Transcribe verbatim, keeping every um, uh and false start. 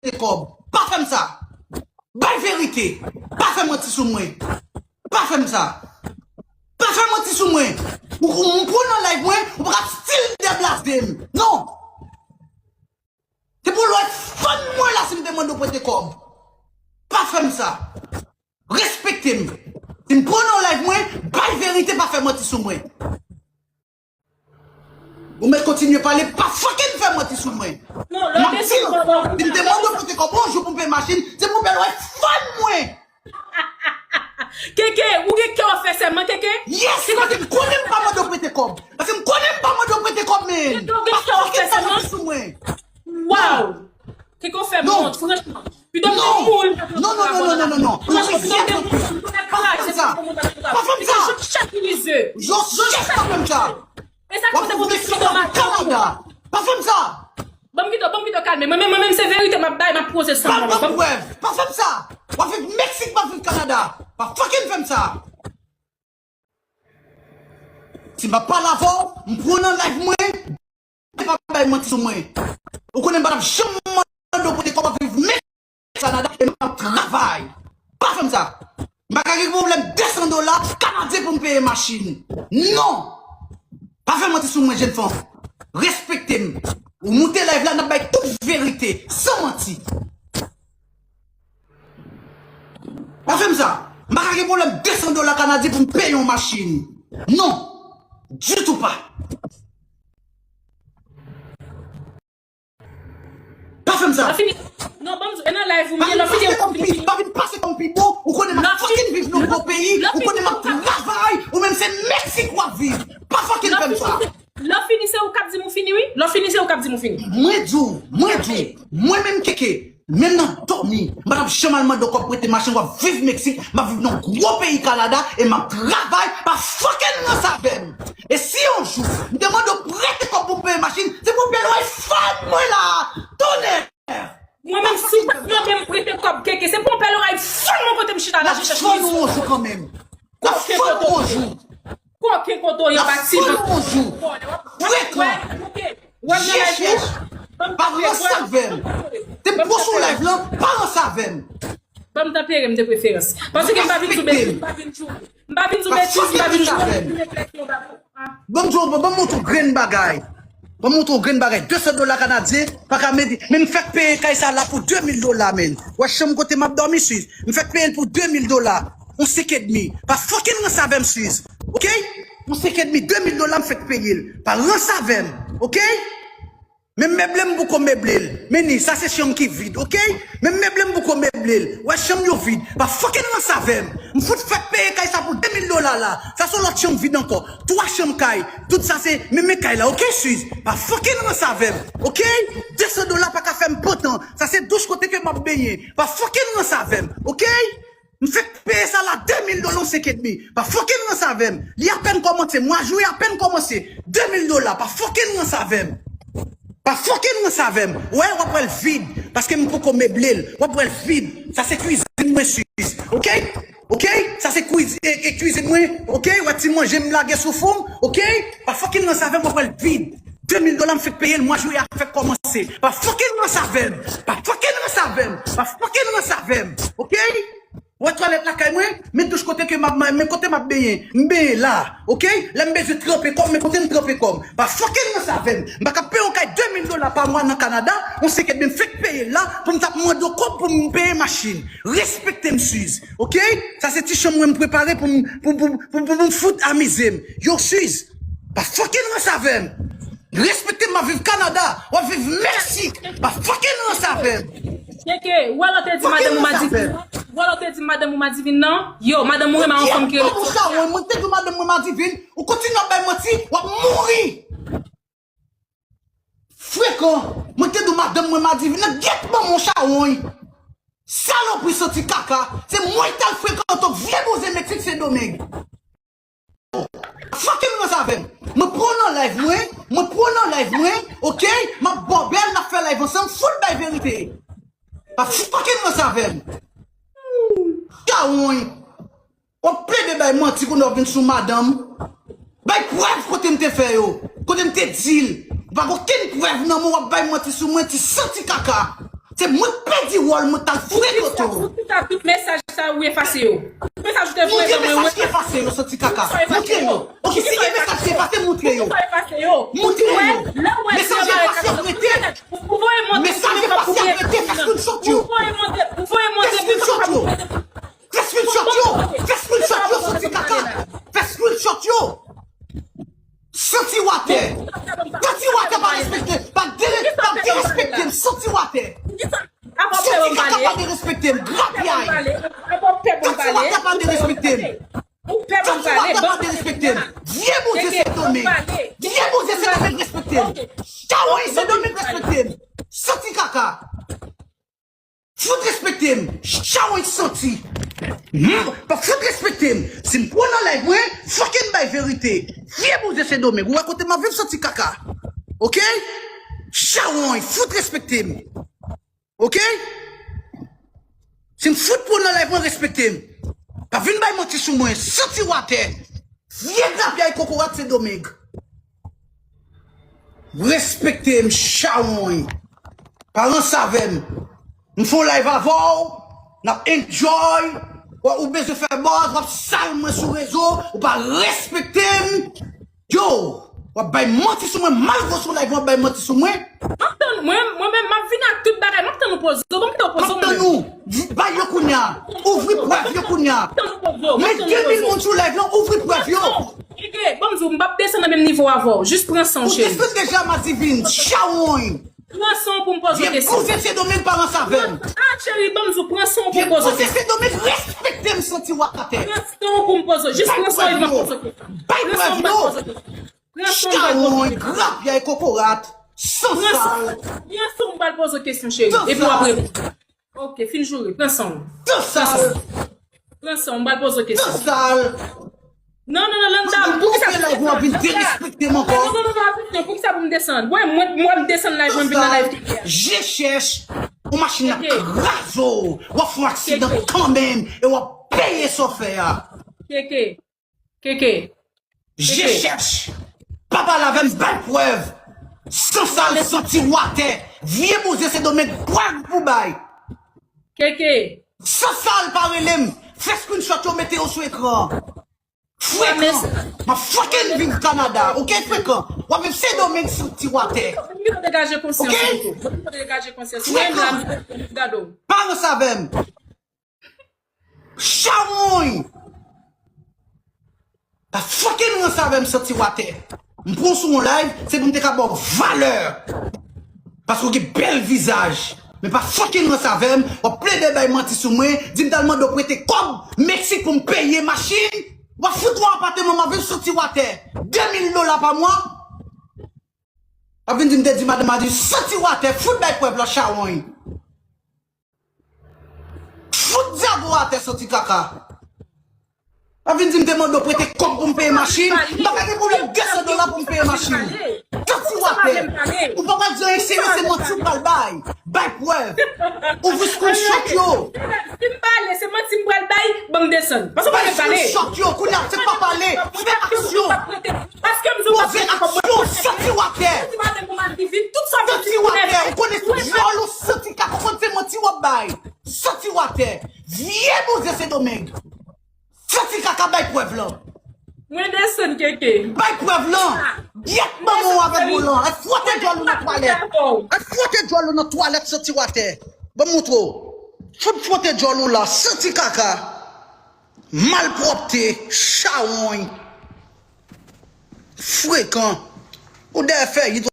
pote kòb. Pa fè m sa. Bay verite. Pa fè manti sou mwen. Pa fè m sa. Pa fè manti sou mwen. Ou, ou, ou pran nan live mwen, ou pa ka still deblase m. Non. Se pou lòt fann mwen la si m te mande w prete kòb. Pa fè m sa. Respekte m. Si m pran nan live mwen, bay verite, pa fè manti sou mwen. Ou mèt kontinye pale, pa fucking fè manti sou mwen. Non, lè w te sou kòb, si m te mande w prete kòb, yon jou pou m peye machin, se pou bèl wè fann mwen. Keke, ou gen kè w ap fè sèman, Keke? Yes, paske m konnen m pa mande w prete kòb. Paske m konnen m pa mande w prete kòb, men. Keke, ou gen kè w ap fè sèman? Pa fucking fè manti sou mwen. Waw! Keke, ou fè m wont, franchman. Pito m te mouri. Non, non, non, non, non, non, non. Ou fè m wont, pito m te mouri. Pa fè m sa. Pa fè m sa. Keke, je chapirise. Je chapirise. Pa fè m sa. E sa k fè w te pote pito maten. Pa fè m sa. Ban m kite w, ban m kite w kalme. Mwen menm, mwen menm, se verite m ap bay, m ap poze san mwen. Pa ban m prèv. Pa fè m sa. W ap viv Meksik, m ap viv Kanada. Pa fucking fè m sa. Si m ap pale avè w, m pran nan live mwen, pa bay manti sou mwen. Ou konnen m pa t ap janm mande w pote kòb, w ap viv Meksik, Kanada, e m ap travay. Pa fè m sa. M pa ka gen pwoblèm de san dola kanadyen pou m peye machin. Non! Pa fè manti sou mwen, jèn fanm. Respekte m. Ou moute live la, n ap bay tout verite, san manti. Pa fè m sa. M pa ka gen pwoblèm de san dola kanadyen pou m peye yon machin. Non. Ditou pa. Pa fè m sa. Lè fini. Non, ban m di w, e nan live ou m ye, lè fini, ou konn fini. Pa vin pase kòm pi bon, ou konnen m ap fucking viv nan gwo peyi, ou konnen m ap travay, ou menm se Meksik w ap viv. Pa fucking fè m sa. Lè w fini, se ou k ap di m ou fini, wi. Lè w fini, se ou k ap di m ou fini. Mwen di w, mwen di w, mwen menm Keke, menm nan dòmi, m pa t ap janm al mande w kòb prete machin, w ap viv Meksik, m ap viv nan gwo peyi Kanada, e m ap travay, pa fucking ranse avè m. E si yon jou, m te mande w prete kòb pou m peye machin, se pou bèl w al fann mwen la, tonnè! Mwen menm, si w pa t mande m prete kòb, Keke, se pou yon pèl oray fann mwen kote m chita la, je chèche. N ap fann ou yon jou kanmenm. N ap fann ou yon jou. Koken kote w ye, pati. N ap fann ou yon jou. Frekan. Chèch, chèch. Pa ranse avè m. Te m pran sou live lan, pa ranse avè m. Ban m tanpere m de preferans. Paske m pa vin sou betiz, m pa vin sou, m pa vin sou betiz, m pa vin sou. Ban m di w, ban m montre w grenn bagay. Ban m montre w grenn bagay. De san dola kanadyen, pa ka mete. Men m fèk peye kay sa la pou de mil dola, men. Wè chanm kote m ap dòmi, Suiz. M fèk peye l pou de mil dola. Yon senk edmi. Pa fucking ranse avè m, Suiz. Oke? Yon senk edmi, de mil dola m fèk peye l. Pa ranse avè m. Oke? Men meble m poko meble l. Men ni, sa se chanm ki vid, oke? Men meble m poko meble l. Wè chanm yo vid. Pa fucking ranse avè m. M fout fèk peye kay sa pou de mil dola la. Sa se yon lòt chanm vid ankò. Twa chanm kay. Tout sa se menm kay la, oke, Suiz? Pa fucking ranse avè m, oke? De san dola pa ka fè m pantan. Sa se douch kote ke m ap benyen. Pa fucking ranse avè m, oke? M fèk peye sa la de mil dola yon senk edmi. Pa fucking ranse avè m. Li apèn kòmanse. Mwa jiyè apèn kòmanse. De mil dola. Pa fucking ranse avè m. Pa fucking ranse avè m. Wè, w ap wè l vid. Paske m poko meble l. W ap wè l vid. Sa se kwizin mwen, Suiz. Oke? Oke? Sa se kwiz-, e, e kwizin mwen. Oke? Wè ti manje m lage sou fou m. Oke? Pa fucking ranse avè m, w ap wè l vid. De mil dola m fèk peye l, mwa jiyè a fèk kòmanse. Pa fucking ranse avè m. Pa fucking ranse avè m. Pa fucking ranse avè m. Oke? Wè twalèt lakay mwen, men douch kote ke m ap, men kote m ap benyen. M benyen la, oke? Lè m bezwen tranpe kò m, men kote m tranpe kò m. Pa fucking ranse avè m. M pa ka peye yon kay de mil dola pa mwa nan Kanada, yon senk edmi m fèk peye l la, pou m t ap mande w kòb pou m peye machin. Respekte m, Suiz, oke? Sa se ti chanm mwen m prepare pou m, pou, pou, pou, pou m fout amize m. Yo, Suiz, pa fucking ranse avè m. Respekte m, m ap viv Kanada, w ap viv Meksik. Pa fucking ranse avè m. Keke, ou wè lè w te di madanm ou Madivin nan? Ou wè lè w te di madanm ou Madivin nan? Yo, madanm ou renmen yon fanm ki rele. Mwen te di madanm mwen Madivin, ou kontinye ap bay manti, w ap mouri. Frekan, mwen te di madanm mwen Madivin nan, gyèt manman w chawony. Salopri santi kaka, se mwen ki t al frekante w vye bouzen Meksik Sendomeng. Fucking ranse avè m. Mwen pran nan live mwen, mwen pran nan live mwen, oke? M ap ba w bèl, n ap fè live ansanm, fout bay verite. Pa fucking ranse avè m. Chawony. W ap plede bay manti kounye a w vin sou madanm. Bay prèv kote m te fè yo. Kote m te di l. Ou pa gen okenn prèv nan men w, w ap bay manti sou mwen, ti santi kaka. Se mwen k pèdi wòl mwen t al frekante w. Poukisa tout mesaj sa ou efase yo? Tout mesaj ou te voye ban mwen, ou efase yo? Montre mesaj ki efase yo, santi kaka. Montre yo. Ok, si gen mesaj ki efase, montre yo. Montre yo. Mesaj efase yo rete. Mesaj efase yo rete, fè screenshot yo. Fè screenshot yo. Fè screenshot yo. Fè screenshot yo, santi kaka. Fè screenshot yo. Santi watè. Santi watè pa respekte. Pa dere-, pa derespekte m. Santi watè. Santi kaka pa derespekte m. Grapyay. Santi watè pa derespekte m. Santi watè pa derespekte m. Vye bouzen Sendomeng. Vye bouzen Sendomeng respekte m. Chawony Sendomeng respekte m. Santi kaka. Fout respekte m. Chawony santi. Hmm, pa fout respekte m. Si m pran nan live mwen, fòk m bay verite. Vye bouzen Sendomeng. Ou wè kote m ap viv, santi kaka. Ok? Chawony, fout respekte m. Ok? Si m fout pran nan live mwen, respekte m. Pa vin bay manti sou mwen. Santi watè. Vye grapyay kokorat Sendomeng. Respekte m, chawony. Pa ranse avè m. M fè yon live avè w, n ap enjoy. Ou, ou bezwen fè buzz, w ap sal mwen sou rezo, ou pa respekte m. Yo, w ap bay manti sou mwen, malgre w sou live, w ap bay manti sou mwen. M ap tann, mwen, mwen menm, m ap vin ak tout bagay, m ap tann ou poze w, ban m kite w poze w mwen menm. M ap tann ou. Bay yo kounye a. Ouvri prèv yo kounye a. M ap tann ou poze w, m ap tann ou poze w. Men de mil moun sou live lan, ouvri prèv yo. Keke, ban m di w, m p ap desann nan menm nivo avè w. Jis pran san w, cheri. Ou desann deja, Madivin. Chawony. Pran san w pou m poze w kesyon. Vye bouzen Sendomeng pa ranse avè m. Ah, cheri, ban m di w, pran san w pou m poze w kesyon. Vye bouzen Sendomeng, respekte m, santi watè. Pran san w pou m poze w. Jis pran san w pou m poze w kesyon. Bay prèv yo. Pran san w pou m poze w kesyon. Pran san w pou m poze w kesyon. Chawony, grapyay kokorat, sansal. Pran san w pou m poze w kesyon, cheri. Epi w ap reponn. Ok, fin joure. Pran san w. Pran san w. Pran san w, m pral poze w kesyon. Sansal. Non, non, non, Landa, poukisa pou fè live ou ap vin derespekte m ankò? Non, non, non, non, non, poukisa pou m desann? Mwen, mwen, mwen, m desann live, mwen vin nan live. Sansal. Je chèch, ou machin ap kraze w. W ap fè yon aksidan kanmenm, e w ap peye sa w fè a. Keke. Keke. Je chèch. Pa pale avè m, bay prèv. Sansal, santi watè. Vye bouzen Sendomeng, prèv pou bay. Keke. Sansal, pa rele m. Fè screenshot yo, mete yo sou ekran. Frekan. M ap fucking viv Kanada. Ok, frekan. W ap viv Sendomeng, santi watè. Mwen degaje konsyans ou. Ok? Mwen degaje konsyans ou. Frekan. Pa ranse avè m. Chawony! Pa fucking ranse avè m, santi watè. M pran w sou yon live, se pou m te ka ba w valè. Paske w gen bèl vizaj. Men pa fucking ranse avè m, w ap plede bay manti sou mwen, di m t al mande w prete kòb Meksik pou m peye machin. W ap fout yon apatman m ap viv, santi watè. De mil dola pa mwa. W ap vin di m te di madanm Adi, santi watè, fout bay prèv la, chawony. Fout dyago atè, santi kaka. Pa vin di m te mande w prete kòb pou m peye machin. M pa ka gen pwoblèm de san dola pou m peye machin. Santi watè. Ou pa pral di anyen serye, se manti w pral bay. Bay prèv. Ouvri screenshot yo. Si m pale, se manti m pral bay, ban m desann. Paske w pa vle pale. Bay screenshot yo, kounye a, se pa pale, fè aksyon. Paske m di w pa prete kòb mwen. Santi watè. Ou di madanm pou m al vin, tout sa w di pou nèg. Santi watè, ou konnen se djòl ou santi kaka, ou konn se manti w ap bay. Santi watè. Vye bouzen Sendomeng. Santi kaka, bay prèv lan. Mwen desann, Keke. Bay prèv lan. Gyèt manman w avèk mwen lan. Al fwote djòl ou nan twalèt. Al fwote djòl ou nan twalèt, santi watè. Ban m montre w. Fout fwote djòl ou la, santi kaka. Malpwòpte, chawony. Frekan. Ou dèyè fèyit,